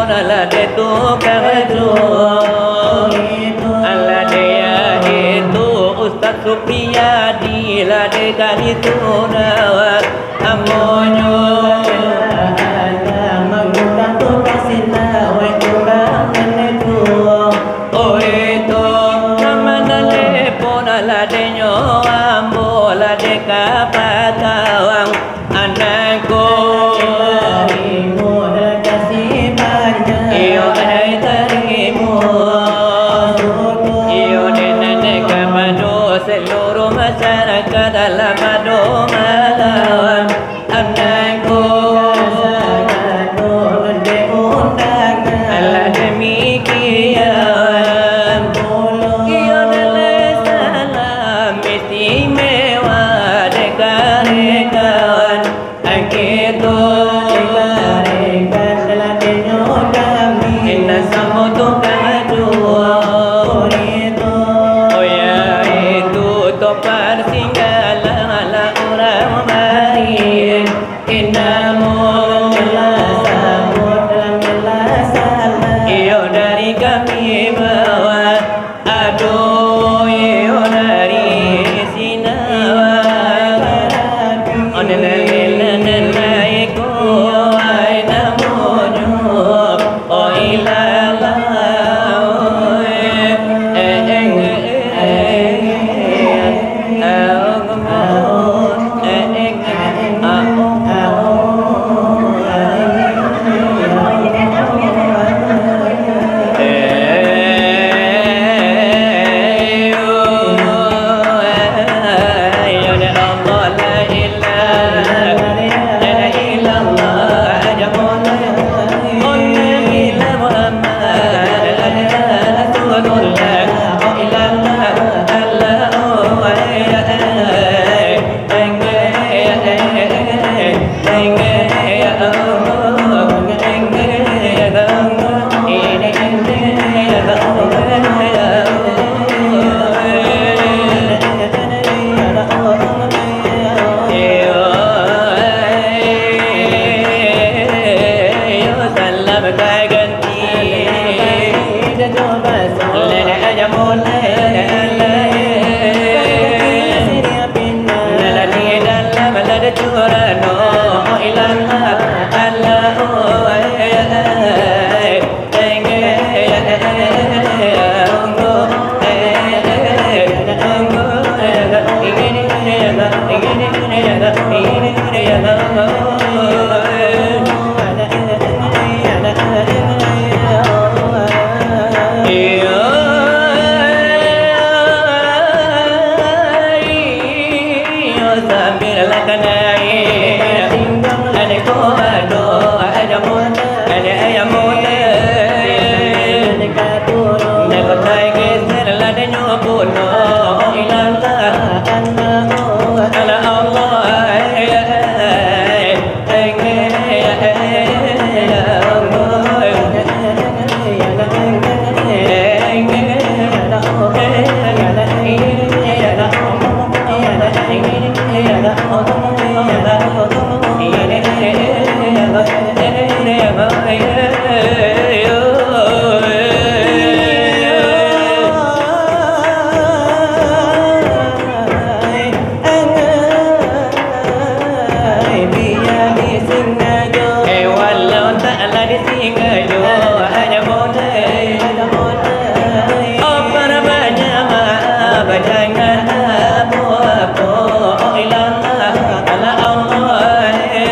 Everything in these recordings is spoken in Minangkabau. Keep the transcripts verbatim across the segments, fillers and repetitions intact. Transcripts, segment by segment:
Alah deh tukang tu, alah deh ya itu Ustaz Supriyadi, lah deh kali tu dah amonyo. Mangutang tu kasih tahu itu bangan itu. Oh itu, nama nalepo, alah deh nyo ambo, lah deh ka patawang. Anakku, iyo ai tarimo. Iyo deh nan kapado saluruh masyarakat dalam ado malam. Anakku, alah demikian. Iyo deh salam istimewa deh karekawan. Angke tu, indak samo tu kaduo. Oh ya, itu topan singgalah urang main. Indak mo, iyo dari kami bawa. Aduh, iyo dari sinawa. Oh, nilai, nilai, nilai, ko, ai, namonyo. Oh, ilallah, oh, eh, eh, eh, eh, eh, eh, eh, eh, eh, eh, eh, eh, Iyo, sambil lah kanai. Ade ko ado, ade mo, ade ayam mo, ade. Ade ko tai geser lah, ade nyo bunuh. Ilang lah, Allah, Allah. Eh, walau tak lah disingajo, hanya boleh. Oh, para banyak maaf, jangan apo-apo. Oh, ilang, alah Allah, eh.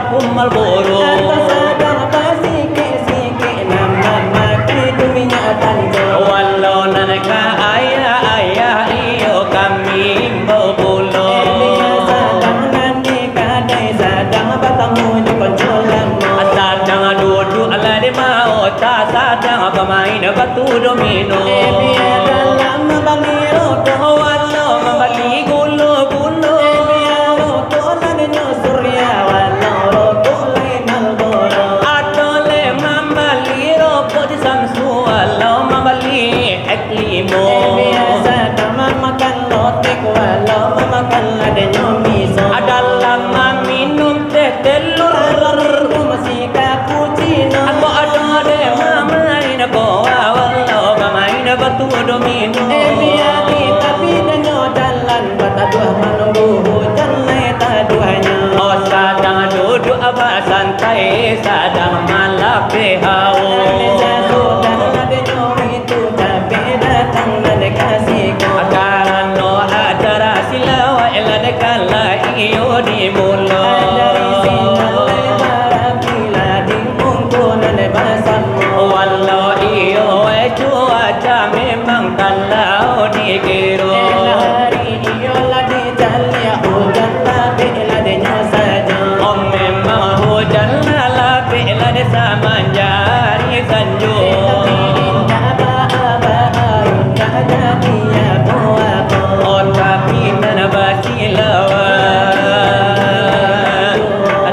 Kumal boro. Atau sadang basikik-sikik, nan mamakai tu minyak tanjau. Walau nan ka ayah-ayah, iyo kami imbau pulo. Eh, bia sadang nan di kadai, sadang batamu jo konco lamo. Sadang duduak lah di maota, sadang bamain batu domino. Eh, bia dalam mambali rokok, walau mambali gulo-gulo. Eh, bia rokok lah dinyo Surya, walau rokok lai Marlboro. Atau le mambali rokok di Samsu, walau mambali X limo. Eh, bia sadang mamakan lotek, walau mamakan lah dinyo miso. Adalah maminum teh telur. Kalau minum si cappuccino. Atau ado deh mamain bola, walau bamain batu domino. Eh, bia di tapi dinyo jalan. Bataduah manunggu hujan lai taduahnyo. Oh, sadang duduak basantai, sadang malapeh haus. Sasudah ladinyo itu, capek datang nan ka siko. Karano acara silawat lah dek lah iyo dimulo. Dari sinan lai barapi lah di mungko nan basamo. Walau iyo, eh, cuaca memang kalau dikiro. Eh, hari iyo lah dicaliak, hujan tabik lah dinyo sajo. Oh, memang hujan lah lapik lah di samanjari sanjo. Eh, tapi indak baa-baa, indak jadi apo-apo. Oh, tapi nan basilawat,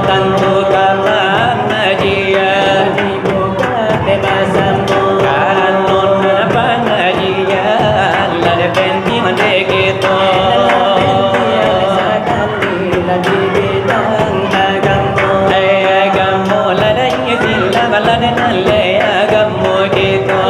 tantu ka pangajian. Karano nan pangajian lah dek penting dek kito. Eh, agamo lah dek Islam, lah dek nalai agamo kito.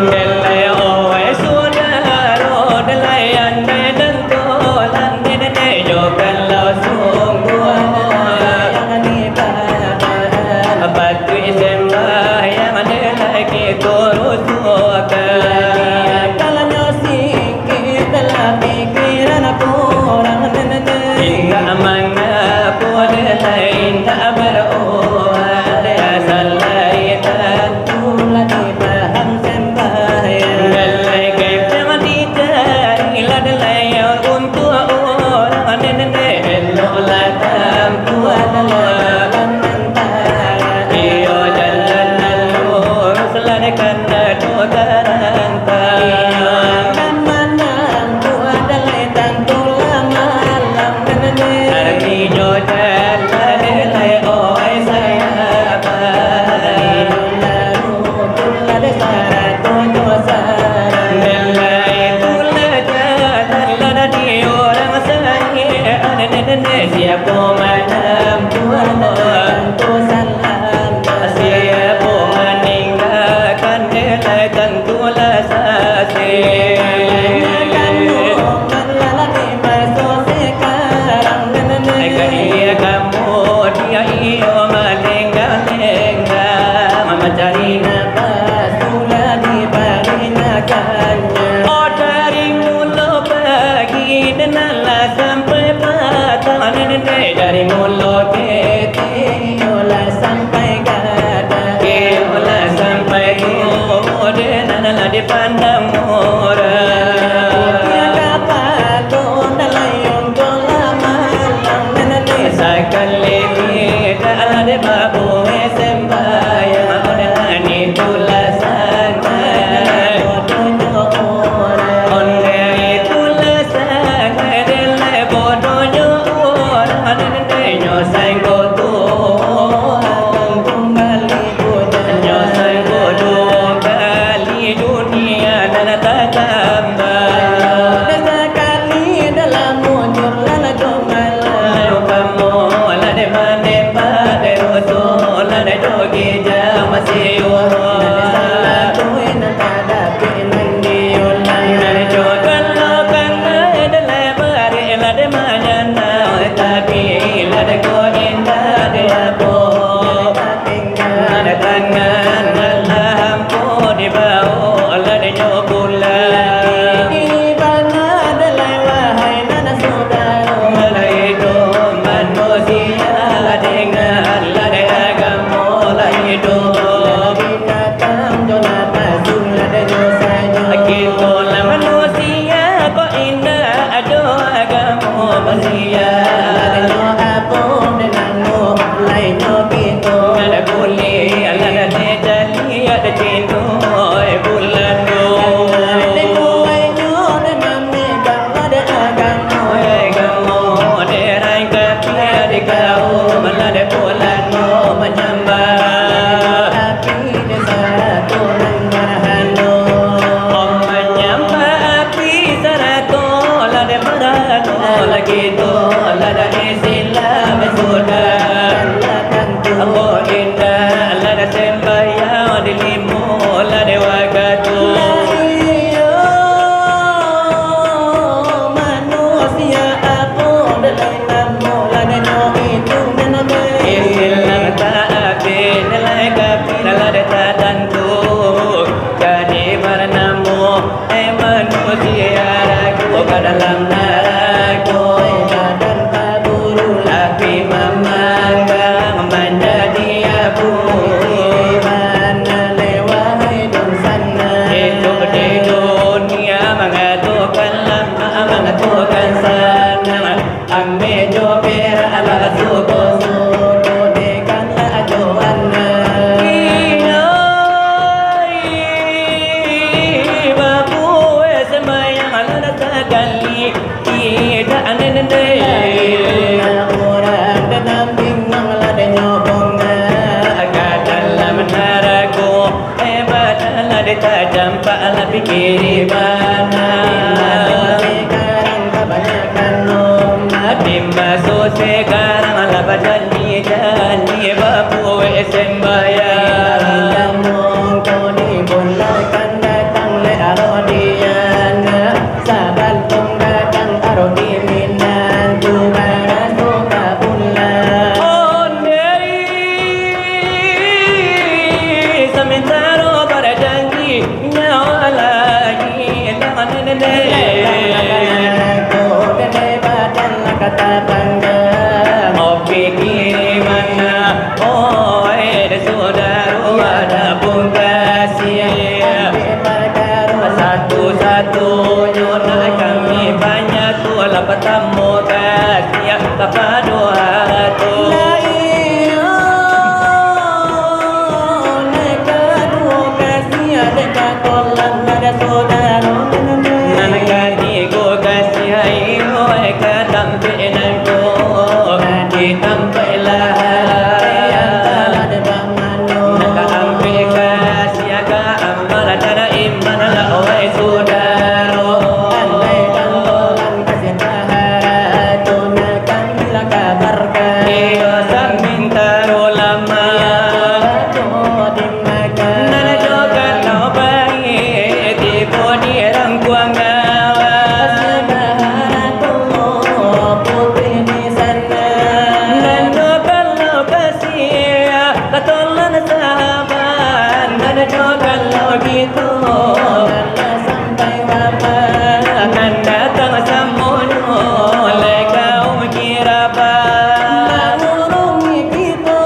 Dek lai, oe sudaro, dek lai andai dan Tuhan, dek, dek, dek, jo kalau sungguah sayang dipapahan, patuik sembahyang dek lai kito rusuahkan. Kalanyo singkik dalam pikiran kurang, dek, dek, dek. Indak mangapo dek lai indak baroa, asal lai tantu lah dipaham sembahyang. Dek lai kecek dicari lah dek lai untuak urang, dek, dek, dek, eloklah tampuah dalam jalan nan tarang. Iyo jalan nan lurus lah dek kanai utara. Tacampaklah pikir di bana. Di maso sekarang lah bajanji-janji, babuek sembahyang. Sabalun datang arwah di Minang, tu baraso ka pulang. Ondeh, samantaro bajanji, nyawa lai ilang dendeh. Ko dendeh badan lah ka tapanggang. Oke, kiri manga? Oe, sudaro, adapun kasiah. Satu-satunyo nan kami panyatulah, partamo kasiah kapado harato. Lah iyo, nan kaduo kasiah dek ka kolam, ado sudaro. Nan katigo kasiah iyo ka tampek nan ko, di tampek lahar. Nan kaampek kasiah ka amal, ka iman lah, oe sudaro. Andai kan Tuhan kasiah ka harato, nan kami lah kabarkan. Iyo, samantaro lamah. Nan jo kalau baik, tibo di rangkuang gawa. Nan jo kalau kasiah, katolan sahabat. Nan jo kalau gitu, nan datang samonyo, lai kaum kirabat. Mangurungi kito,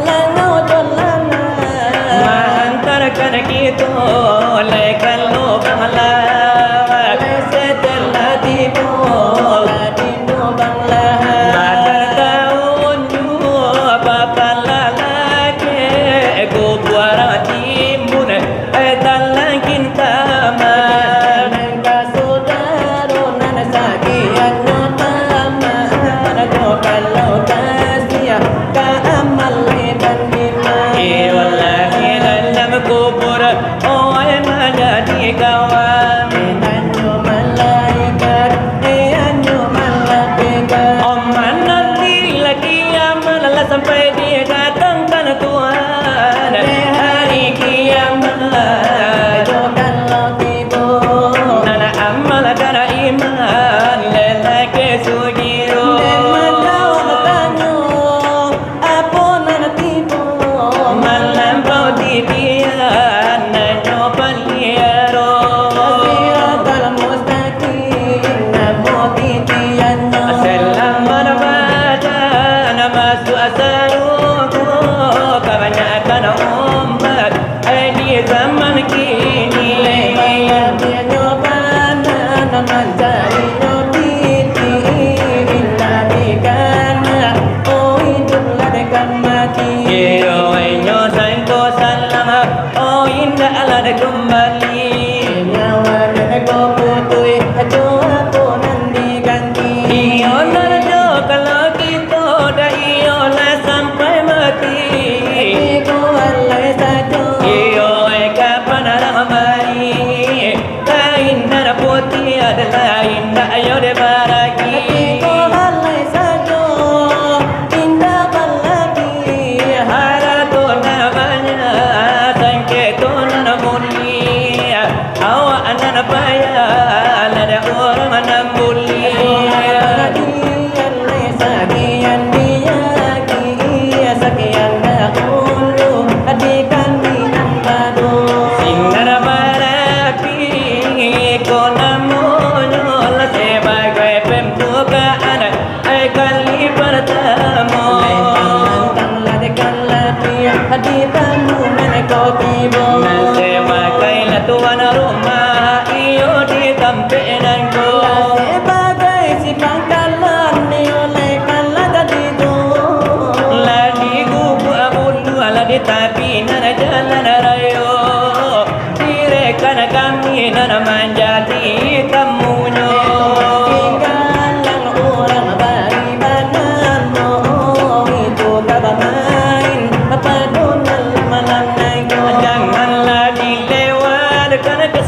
langau jo lanang. Maantarkan kito, lai ka lubang lawak. Lai setelah tibo, lah di lubang lawak. Makan taun juo, bapalalakek, kubuang timbun, ai talangkin taman. Nan ka sudaro nan sakian nyo taman, nan jo kalau kasiah ka amal ibadah. Iyolah di dalam kubur, oe manjadi kawan. Inyo malaikat, inyo malaikat. Om mananti lagi amal lah sampai didatangkan Tuhan. Di hari kiamat, jo kalau tibo, nan amal dan iman, lelaki sugiro. Dek manjawab tanyo, apo nan tibo? Malampau titian, nan nyo paliaro. Siratal mustaqim, namo titiannyo. Salamat badan, masuak sarugo, kabanyakan umat, ai, di zaman kini. Lebar nyo bana, mancarinyo titi, indak dikana, oh, iduiklah dek ka mati. Iyo, inyo sangko salah, oh, indaklah dek kumbali. Nyawa nan ko putuih, jo apo nan diganti? Iyo, nan jo kalau kito, dak iyolah sampai mati. Iko alai sajo. Iyo, eh, kapan urang mati? Kain nan putiah adalah indak yo dibaragi. Iko alai sajo, indak balagi. Harato nan banyak, sangketo nan mulia, awak nan payah, lah dek urang nan buliah. Sakian diaki, sakian dahulu, di kami nan badu. Sinar barapi, ko namonyo lah sabagai pambukaan, ai, kali partamo. Lai pantang lah dek ka lapiah, di tamu nan ko tibo. Nan sabagai lah tuan rumah, iyo di tampek nan ko. Lah sabagai si pangkalan, iyo lai ka lah jadi tu. Lah di Gubuk Bulu, lah di tapi nan jalan rayo. Direk-an kami nan manjadi tamunyo. Tinggalan urang bari banamo, itu ka bamain, pado nan malam naigo. Janganlah dilek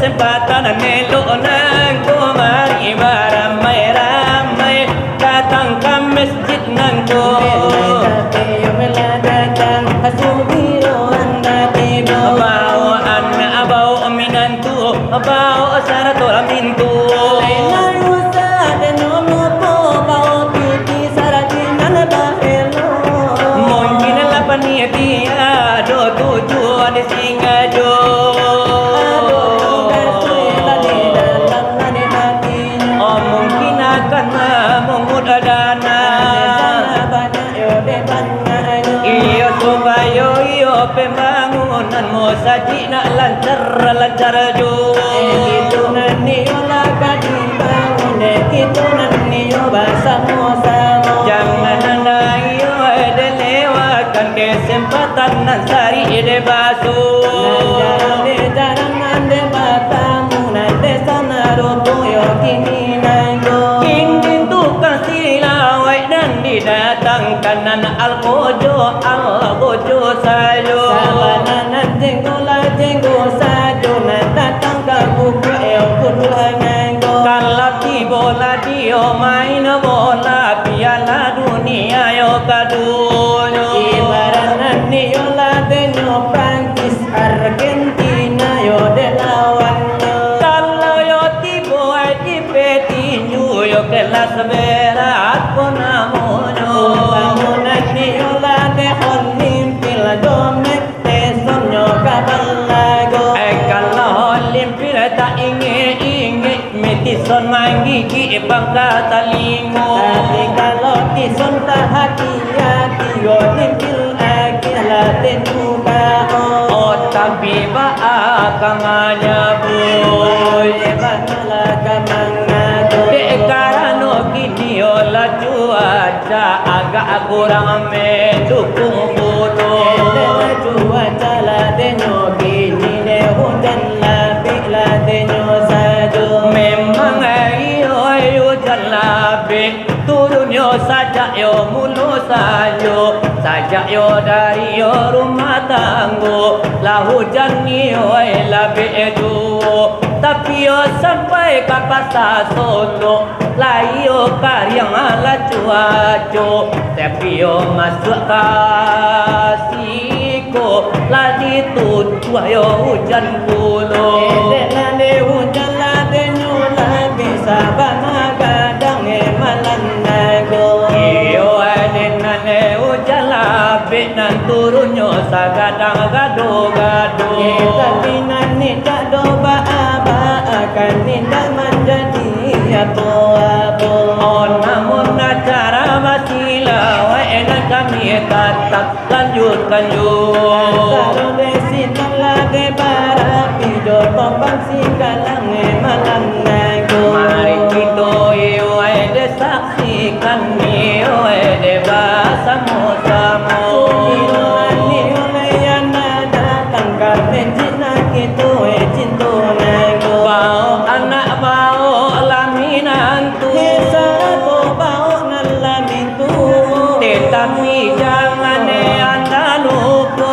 Kesempatan elok nangko, mari baramai-ramai datang ka masjid nangko. Tapi yo lah datang, sugiro anda tibo. Bao anak, bao minantu, bao sarato mintuo. Lai usah den lupo, bao pitih sarato nan baelo. Mungkin lah panitia ado tujuan di singajo. Oh, mungkin akan mamungut dana. Iyo, supayo iyo pambangunan musajik nak lancar-lancar jo. Jangan anda iyo dilewatkan kesempatan nan sari de baso. Nan jarang de jarang nan de batamu, nan de sana rupo yo kini nangko. Kini tukang silawai nan didatangkan nan alkojo, alkojo sajo. Sabana nan jenggo lah jenggo sajo, nan datang ka buka yo kudulah nangko. Kalau tibo lah dio main bola, Piala Dunia yo kadonyo. Ibarat nan iyo lah denyo Prancis, Argentina yo dilawannyo. Kalau yo tibo di petinju yo kelas berat ko namonyo. Umpamo nan iyo lah de Olimpil, Dominic Tysonnyo ka balago. Eh, kalau Olimpil tak ingek-ingek, Matt Tyson manggigik pangka talingo. Tapi kalau Tyson tak hati-hati, Olimpil agiah lah tentu bao. Oh, tapi baa ka manyabuik. Baa lah ka mangato. Dek karano kini yo lah cuaca agak kurang mandukung pulo. Cuaca lah denyo kini de hujan labek lah denyo sajo. Memang iyo hujan labek turunnyo sajak yo mulo sajo, sajak yo dari yo rumah tanggo lah hujan iyo labek juo. Tapi yo sampai ka Pasa Solok, lai yo kariang lah cuaco, tapi yo masuak ka siko, lah ditutuah yo hujan pulo. Dek nan de hujan lah denyo labek, sabana gadang e malam nago. Iyo, dek nan de hujan labek, nan turunnyo sagadang gado-gado. Tapi nan indak do baa-baa, kan indak manjadi apo-apo. Oh, namun acara basilawai nan kami tatap lanjutkan juo. Antaro di sinan lah de barapi jo tompang sikalang e malam nago. Mari kito iyo ai de saksikan iyo ai de basamo-samo. Iyo nan iyo lai nan datang ka masjid nan kito e cinto nago. Bao anak bao lah minantu. Sarato bao nan lah mintuo. Tetapi jangan anda lupo.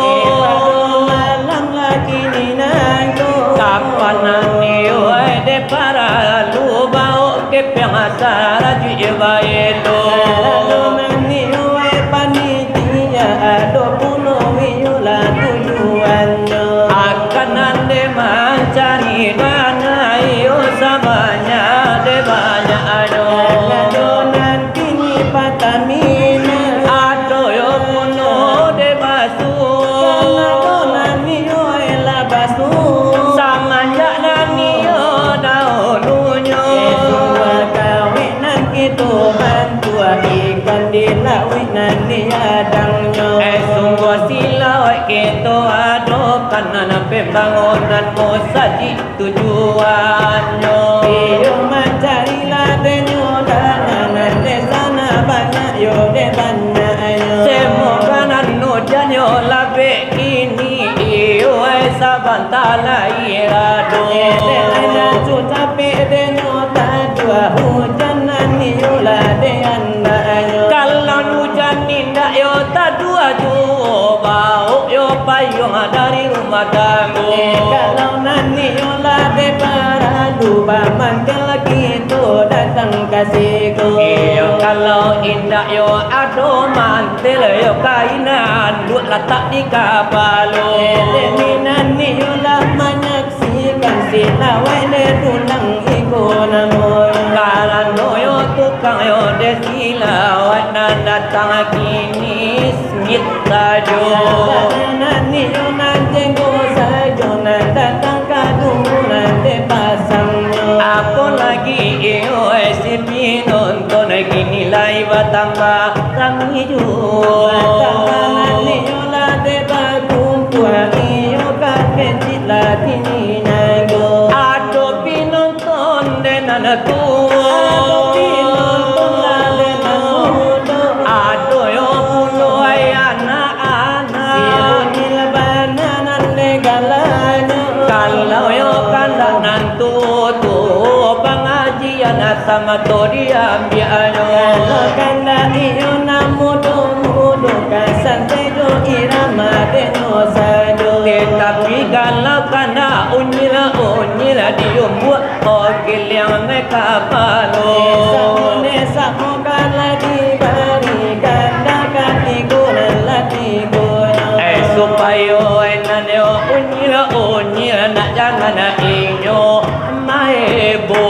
Malam lah kini nago. Kapan nan iyo de paralu bao kepiang sarajuik baelo. Kalau nan iyo panitia ado pulo iyo lah tujuannyo. Akan nan de mancari dana iyo sabanyak de banyaknyo. Ado nan kini Pertamina. Ado yo pulo de basuo. Kalau nan iyo lah basuo. Samanjak nan iyo dahulunyo. Eh, sungguah kawik nan kito bantuak ikan di lauik nan di adangnyo. Eh, sungguah silawai kito adokan nan pembangunan musajik tujuannyo. Iyo mancari lah denyo dalanan de sana banyak yo de banyaknyo. Semoga nan ujannyo labek kini iyo ai sabanta lai rado. Elek lai nan su capek denyo tajuah hujan nan iyo lah de andaknyo. Kalau ujan indak yo tajuah juo bao yo payuang dari rumah tanggo. Eh, kalau nan iyo Lah dek paralu bamangkil kito datang ka siko. Iyo, kalau indak yo ado mantil yo kainan, duak latak di kapalo. Dek minan iyo lah manyaksikan, silawai dek tunang iko namo. Karano yo tukang yo dek silawai nan datang kini. Sangit sajo. Sabana ni yo nan jenggo sajo, nan datang ka dulu nan dek pasangnyo. Apo lagi iyo, eh, si pinonton kini lai batambah rami juo. Sabana ni yo lah dek bakumpua, iyo ka kecik lah kini nago. Ado pinonton Tonde nan tuo. Ado pinonton lah dek nan mudo. Ado yo pulo ai anak-anak. Si Unyil bana nan dek galanyo. Kalau yo kandak nan tuo-tuo, pangajian samato diambiaknyo. Kalau kandak iyo nan mudo-mudo, ka santai jo irama dek nyo sajo. Tetapi kalau kandak Unyil-unyil diumbuak, oh, giliang me kapalo. Samo-samo kan lah dibarikan, dah katigo nan lah tigo. Eh, supayo, eh, nan yo unyil-unyil, nak jangan inyo maebo.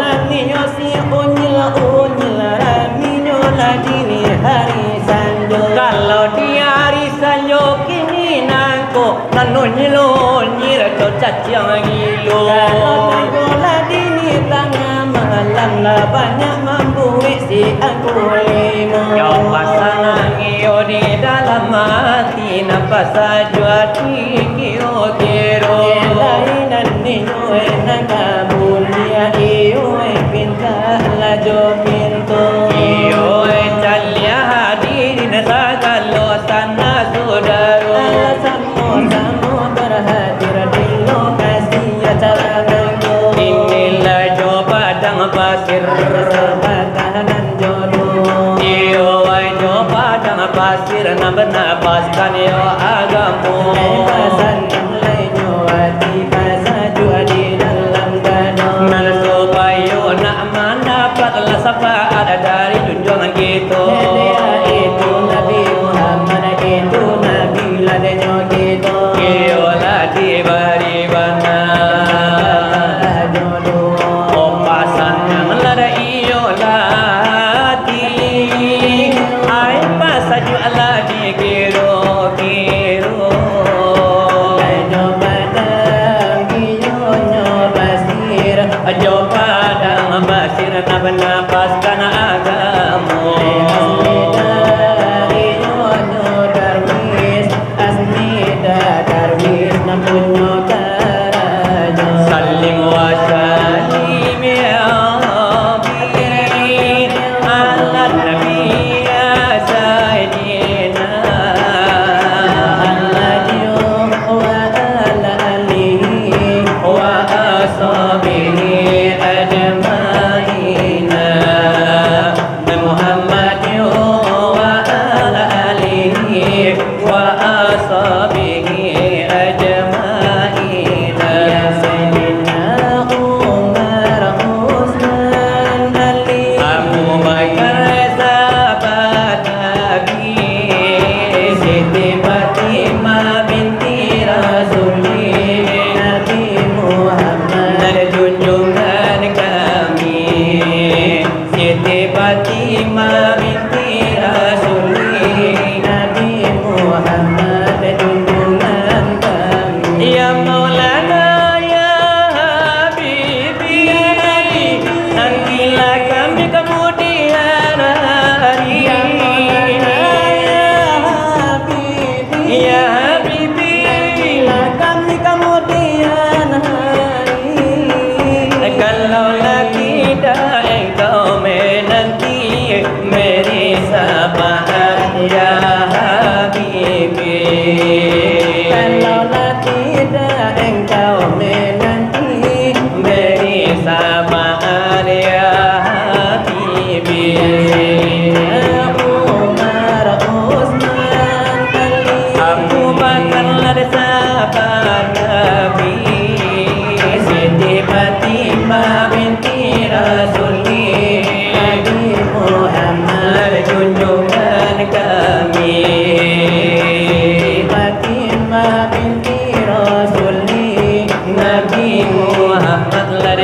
Nan inyo si unyil-unyil, raminyo lah di hari sanjo. Kalau di hari sanjo kini nangko, nan unyil-unyil tu caciang gilo. Kalau tigo lah dini tangah malam, lah banyak mambuek si angku limo. Yo pasanang iyo di dalam ati, nampak sajo ati kiro-kiro. Elai nan ninyo nan ka buliah, iyo pinta lah jo pinto. Iyo caliah hadirin sagalo sanak sudaro. Samo-samo berhadir di lokasi acara nangko. Inilah jo padang pasir. Sabatahan nan jo duo. Iyo, wai jo padang pasir nan banapaskan yo agamo. Lai pasan nan lai nyo ati ka sajuak di dalam dado. Nan supayo nak mandapatlah syafaat dari junjuangan kito. Dia itu Nabi Muhammad, itu Nabi lah denyo kito. Iyo lah dibari bana. Sabataan jo duo. Oh, pasan nan lah iyo lah ati. Ai pasajuak lah dikiro-kiro.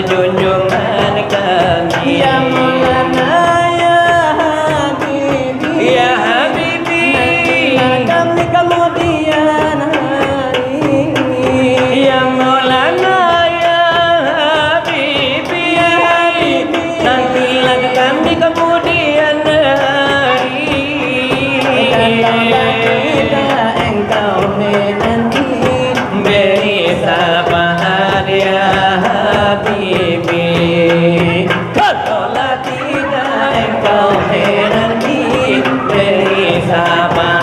Junjungan kami. Ya Maulana, ya Habibi. Ya Habibi. Nantilah kami kemudian hari. Ya Maulana, ya Habibi. Ya Habibi. Nantilah kami kemudian hari. Kalaulah tidak engkau menanti, beri syafaat ya Habibi. Kalaulah tidak engkau menanti, beri syafaat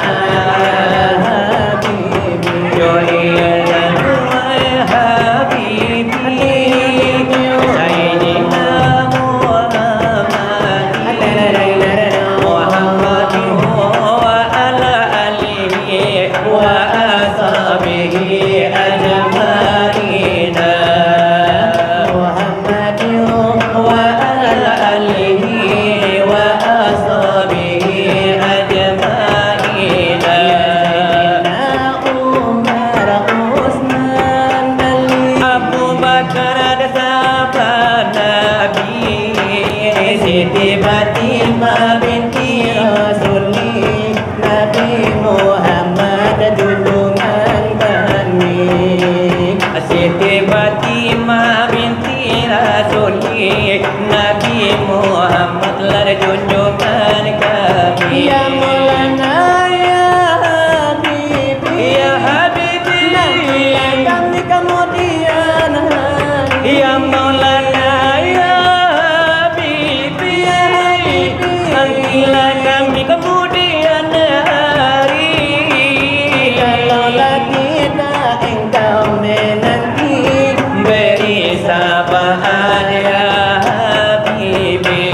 Habibi. Yo iya Tuhan Habibi, Sayyidina Muhammad. Muhammad wa ala alihi wa ashabihi ajma'in. Muhammad wa ala alihi wa ashabihi ajma'in. Umar, Utsman, Ali. Abu Bakar, sahabat Nabi, Siti Fatimah binti Rasuli, Nabi Muhammad junjungan kami. Siti Fatimah binti Rasuli, Nabi Muhammad lah junjungan kami. Ya Maulana, ya Habibi. Ya Habibi. Nantilah kami kemudian hari. Ya Maulana, ya Habibi. Ya Habibi. Nantilah kami kemudian hari. Kalaulah tidak engkau menanti, beri syafaat ya Habibi.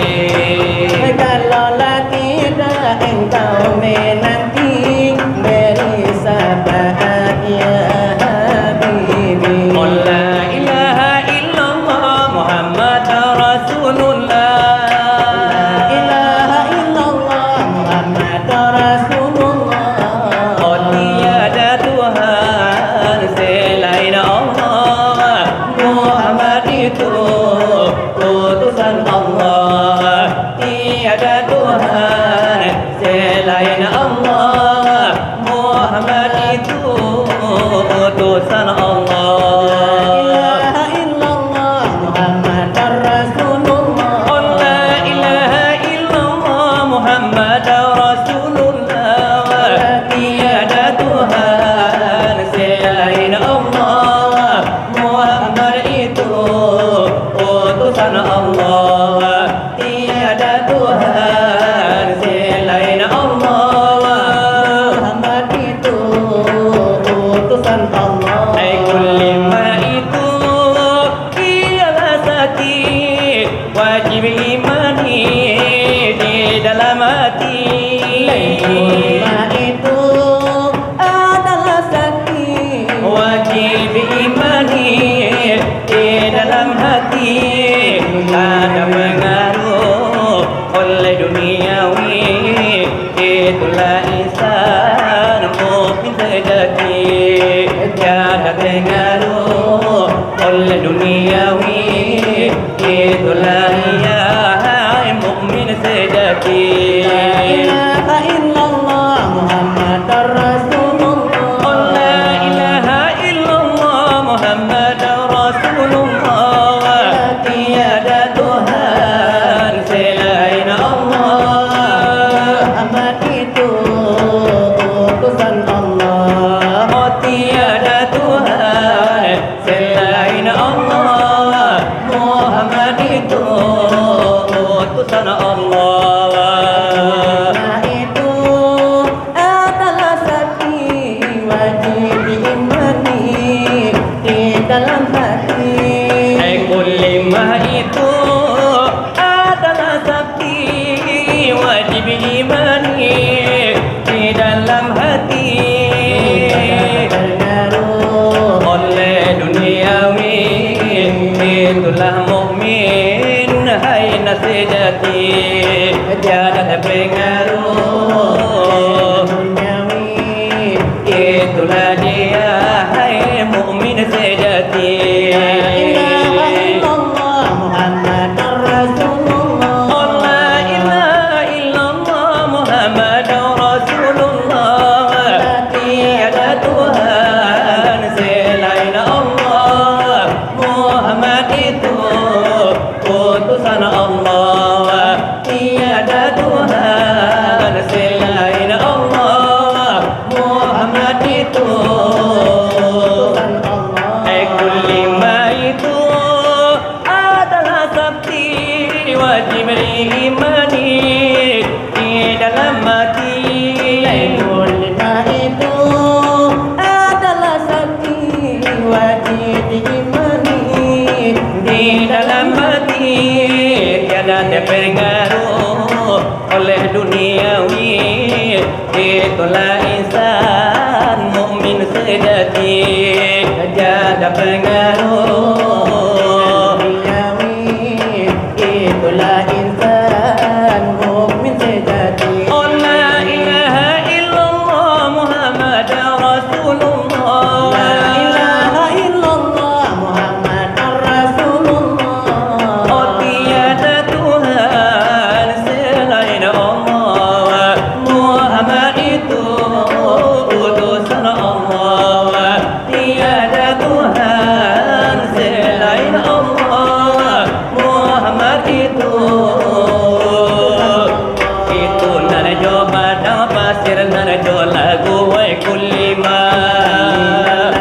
Kalaulah tidak engkau menanti, beri syafaat ya Habibi. Qul la ilaha illallah Muhammadar Rasulullah. La ilaha illallah Muhammadar Rasulullah. Oh, tiada Tuhan selain Allah, Muhammad itu utusan Allah. Tiada Tuhan selain Allah, Muhammad itu utusan Allah. La ilaha illallah Muhammadar Rasulullah. Oh, la ilaha illallah Muhammadar Rasulullah. Tiada Tuhan selain Allah, Muhammad itu utusan Allah. Tiada Tuhan selain Allah, Muhammad itu utusan Allah. Ai, kulima itu ialah sakti, wajib imani di dalam hati. Kulima itu adalah sakti, wajib imani di dalam hati. Kada pengaruh oleh duniawi, itulah insan mukmin sejati. Kada pengaruh oleh duniawi, itulah ia mukmin sejati. La ilaha illallah Muhammadar Rasulullah. Oh, la ilaha illallah Muhammadar Rasulullah. Tiada Tuhan selain Allah, Muhammad itu utusan Allah. Oh, tiada Tuhan selain Allah, Muhammad itu utusan Allah. Nah, itu adalah sakti wajib diimani di dalam hati. Ai, kulima itu adalah sakti wajib imani di dalam hati. Oleh duniawi, itulah mukmin, hai nan sejati. Tiada terpengaruh duniawi, itulah dia, hai mukmin sejati. La ilaha illallah Imani di dalam hati. Lailul lima itu adalah sakti wajib diimani. Di dalam hati tiada terpengaruh oleh duniawi. Itulah insan mukmin sejati, tiada pengaruh duniawi. Itulah insan mukmin sejati. Oh, la ilaha illallah Muhammad Rasulullah. La ilaha illallah Muhammad Rasulullah. Oh, tiada Tuhan selain Allah. Muhammad itu utusan Allah. Tiada Tuhan selain Allah. Muhammad itu. Itu nan jo padang pasir, nan jo lagu wai kulima.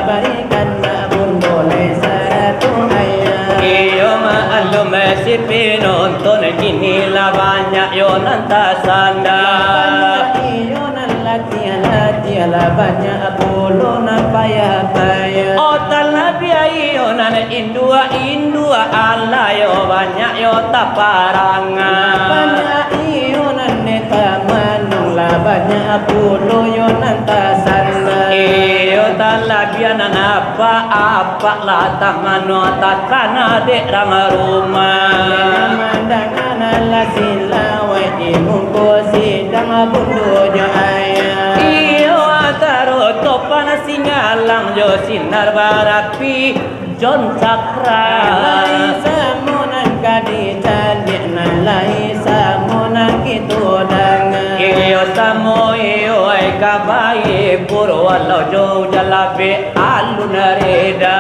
Barikan nak bundo lai saratu ayah. Iyo maklum, si pinonton kini lah banyak yo nan tasanda. Banyak iyo nan latiah-latiah, lah banyak pulo nan payah-payah. Oh, talabiah iyo nan induak-induak, alah yo banyak yo taparang. Banyak iyo nan dek tamanang, lah banyak pulo yo nan tasanda. Iyo talabiah nan apak-apak, lah tamanang takana dek rang rumah. Mandanga nan lah silawai di muko sidang bundo jo ayah. Iyo antaro topan singalang jo sinar barapi jon sakra. Lai samo nan ka dicaliak, nan lai samo nan kito danga. Iyo samo iyo ai ka baibur, walau jo ujan labek alun reda.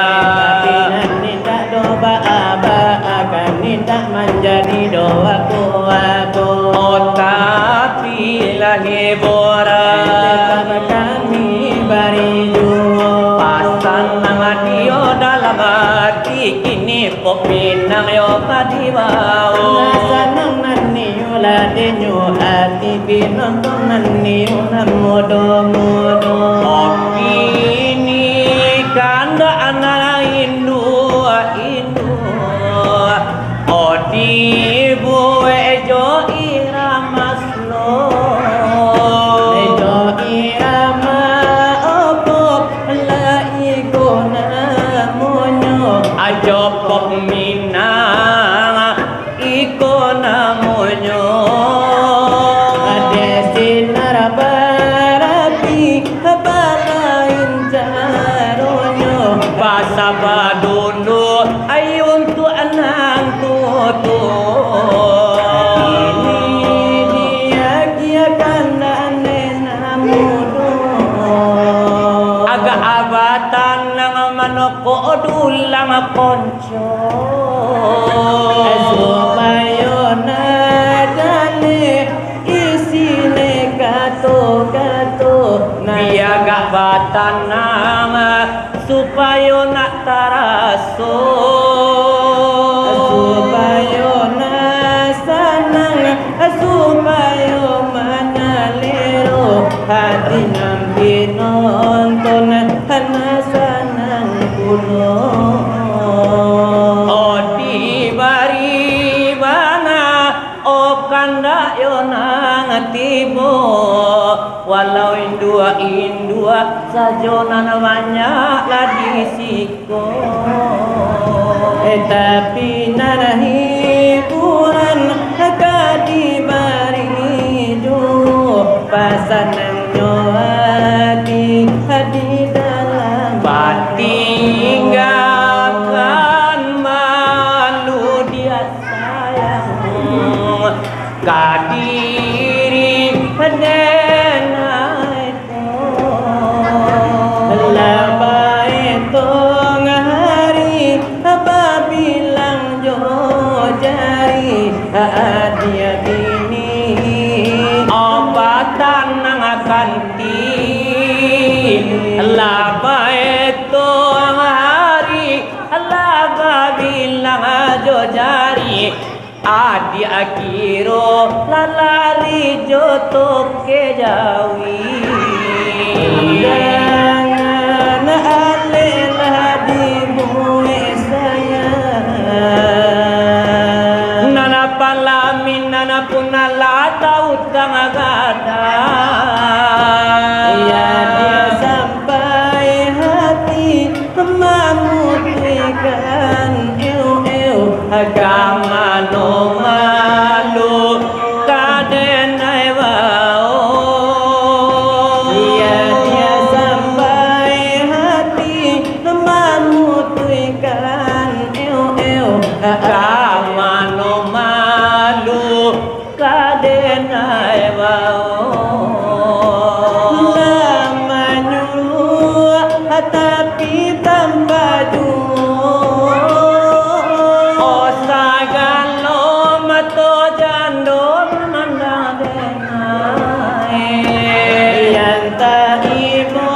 Tapi nan indak do baa-baa, kan indak manjadi do apo-apo. Oh, tapi lah hiburan kami bari juo. Pasan nan dio dalam ati, kini Pop Minang yo ka dibao. Lah sanang nan nio lah denyo ati, pinonton nan nio nan mudo-mudo. Pop kini kandak anak induak-induak. Oh, dibuek jo irama slow. Jo irama opo lah iko namonyo. Ajo Pop Minang iko namonyo. Dek sinar barapi balain caronyo. Basaba dulu ai untuak nan tuo-tuo. Kini diagiahkan dek nan mudo. Agak abatan nan manokok dulang konco. Supayo nak jaleh isi ne kato-kato. Biagak batanang supayo nak taraso. Supayo nak sanang, supayo manyalero. Hati nan pinonton, hana sanang pulo. Oh, dibari bana, oh, kandak yo nan tibo. Walau induak-induak sajo nan banyak lah di siko. Eh, tapi nan hiburan ka dibari juo, pasanangnyo ati di dalam. Patinggakan malu dia sayang, ka diri denai. Lah baetong hari, babilang jo jari, adia bini. Obat tanang kanti, lah baetong hari, lah babilang jo jari. Adiak kiro lah lari jo toke jawi. Dangan alek lah dibuek sayang. Nan palamin nan pun lah tautang gadang. Iyo, diak sampai hati mamutuihkan, eu, eu, ka mano malu ka denai bao. Iyo, diak sampai hati mamutuihkan, eu, eu, ka mano malu ka denai bao. Lah manyuruah tapi tanpa juo. Oh, sagalo mato jando mamandang denai. Antah ibo,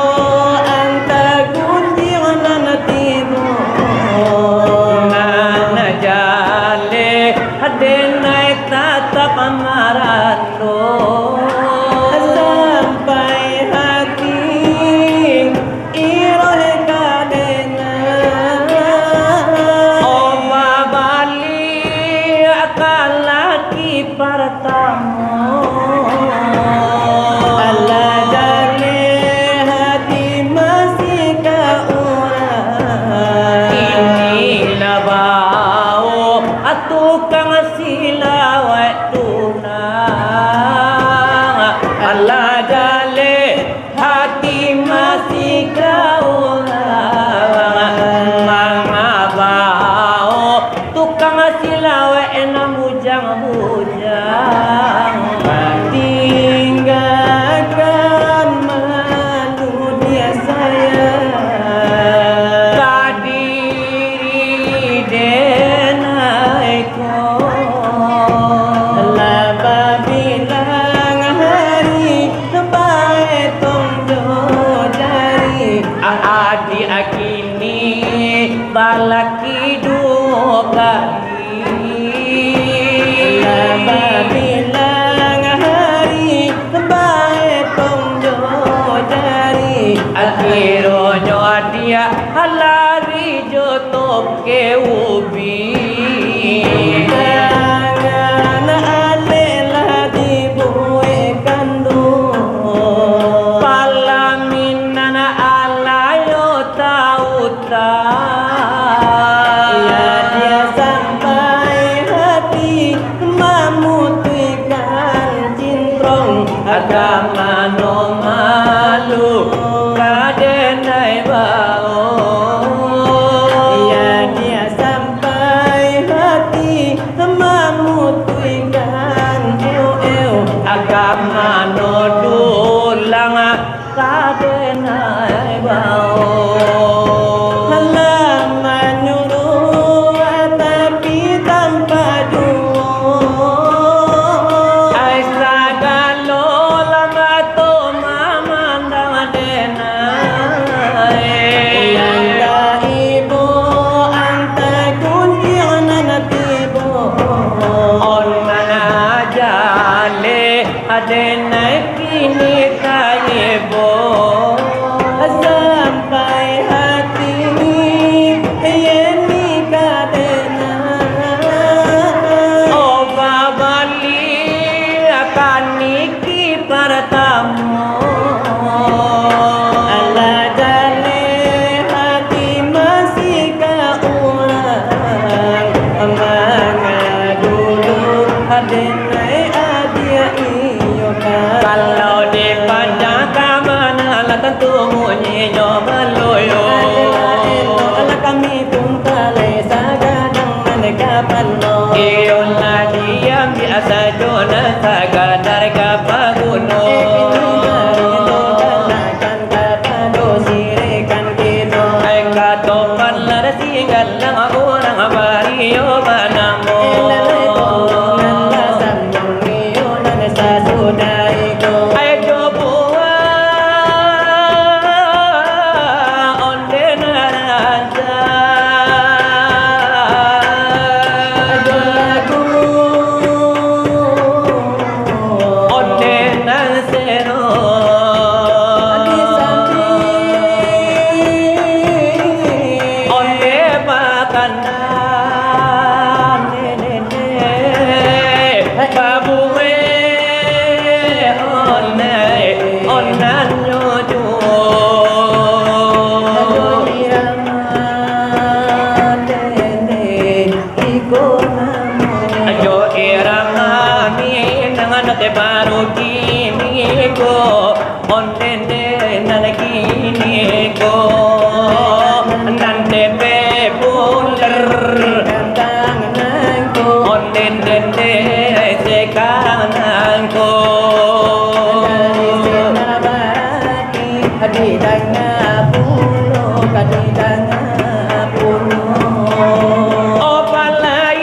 antah gunjing nan tibo. Nan jaleh denai tatap marando. Sampai hati iroh ka denai. Oh, babaliak ka laki partamo. Alah jaleh hati masih ka urang. Iko lah bao tukang silawek tu. Alah jaleh hati masih ka urang, mangabao tukang silawek nan bujang-bujang. Tinggakan malu diak sayang. Ka diri denai Lah babilang hari, baetong jo jari. Adiak kini balaki duo kali. Lah babilang hari, baetong jo jari. Akhironyo adiak lari jo toke ubi. Tangan alek lah dibuek kanduang. Palaminan alai yo tautang. Iyo, diak sampai hati mamutuihkan cintrong. Ka mano malu ka denai bao. Iyo, diak sampai hati mamutuihkan, eu, eu. Ka mano dulang ka denai bao. Lah manyuruah tapi tanpa juo. Ai sagalo lah mato mamandang denai. Antah ibo, antah gunjing nan tibo. Oh, nan jaleh denai kini ka ibo. Sampai hati, iyo ni ka denai. Oh, babaliak ka niki partamo. Alah jaleh hati masih ka urang. Manga dulu, denai adiak iyo kan. Kalau dipandang ka mano, lah tantu bunyinyo malu yo. Alah elok, alah kami pun talai sagadang nan ka pano. Iyo lah diambiak sajo nan sagadang ka paguno. Eh, itu mah, itu galakkan kapado sirikan kito. Ai katopan lah tinggalang urang bario banamo. Eh, lalai tolonganlah sambung iyo nan sasudah iko. Ai jo buah onde nan rancak. Ajo lagu Anak nene, babuwe onai, onannyo juo. Ajo irama nene, iko namo. Ajo irama minang nan te baru kini ko. Onde-nde nan kini ko, nan dek populer. Onde-nde sekarang ko. Didanga pulo, ka didanga pulo. Oh, palai,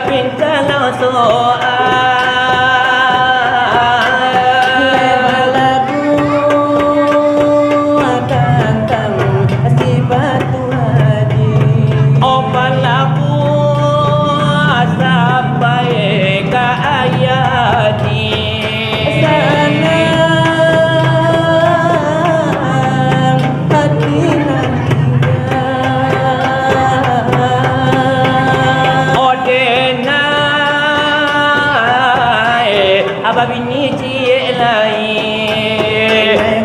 pintalang soal. Lai balabuah tantang sipatu haji. Oh, balabuah sampai ka ayah haji. Sanang hati nan tingga. Ode nai, abah bini ciek lai.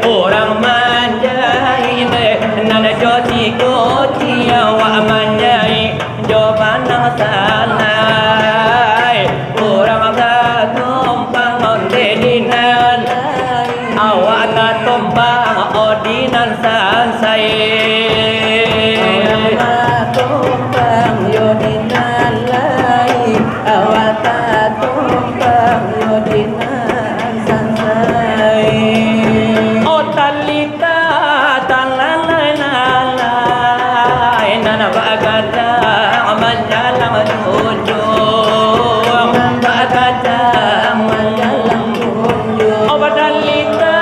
Urang manjaik, nan jo siko ciek awak manjaik. Jo banang salai, urang batumpang onde di nan lai. Awak tatumpang odi nan sansai. Urang batumpang yo di nan lai. Awak tatumpang yo di nan sansai. Oh, tali talalai-lalai, nan bagadang manjalang junjuang, bagadang manjalang junjuang. Oh, badalita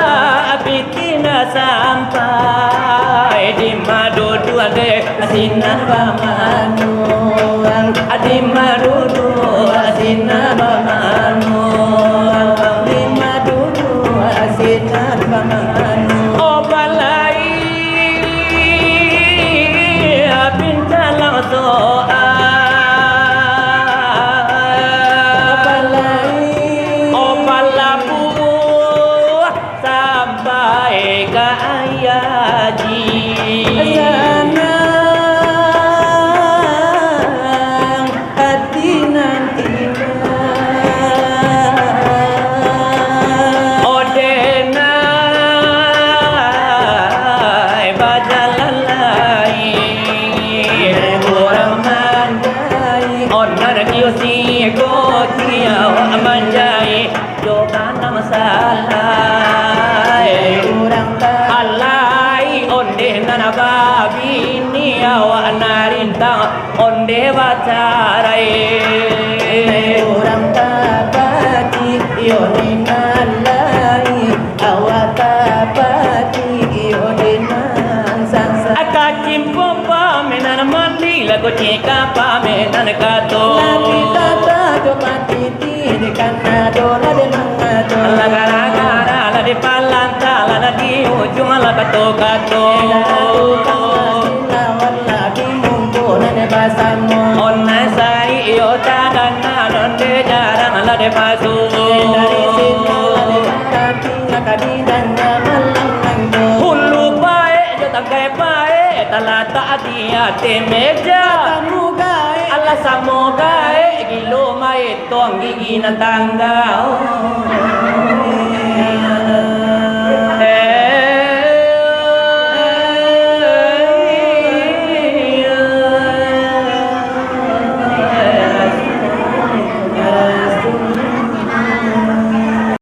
api tina sampai di maduduan deh. Sinan bamanuang, adi madudu, sinan bamanuang, di madudu, sinan bamanuang. Oh, palai, pintalang soal. Palai. Oh, palabuah. Sampai ka ayah haji. Sanang hati nan tingga. Ode nai bajalan lai. Urang manjai. Onan kio siko kiau manjai. Jo banang salai. Alai onde nan babini awak narintang onde bacarai. Urang tapati iyo di nan lai, awak tapati iyo di nan sansa. Kacimpo pamenan mandi, lagu cika pamenan kato. Lagi tata jo pati Di kanado lah di mangato. Lah gara-gara lah di palantang, lah di ujuang lah kato-kato. Lah di tangah silawan lah di mungko nan basamo. Onai sai iyo tadanga, onde jarang lah di pasu. Dari sinan lah di tapi nak di danga malam nangko. Hulu paek jo tangkai paek, talatak di ateh meja. Tamu gaek. Alah samo gaek, gilo maetong gigi nan tangga.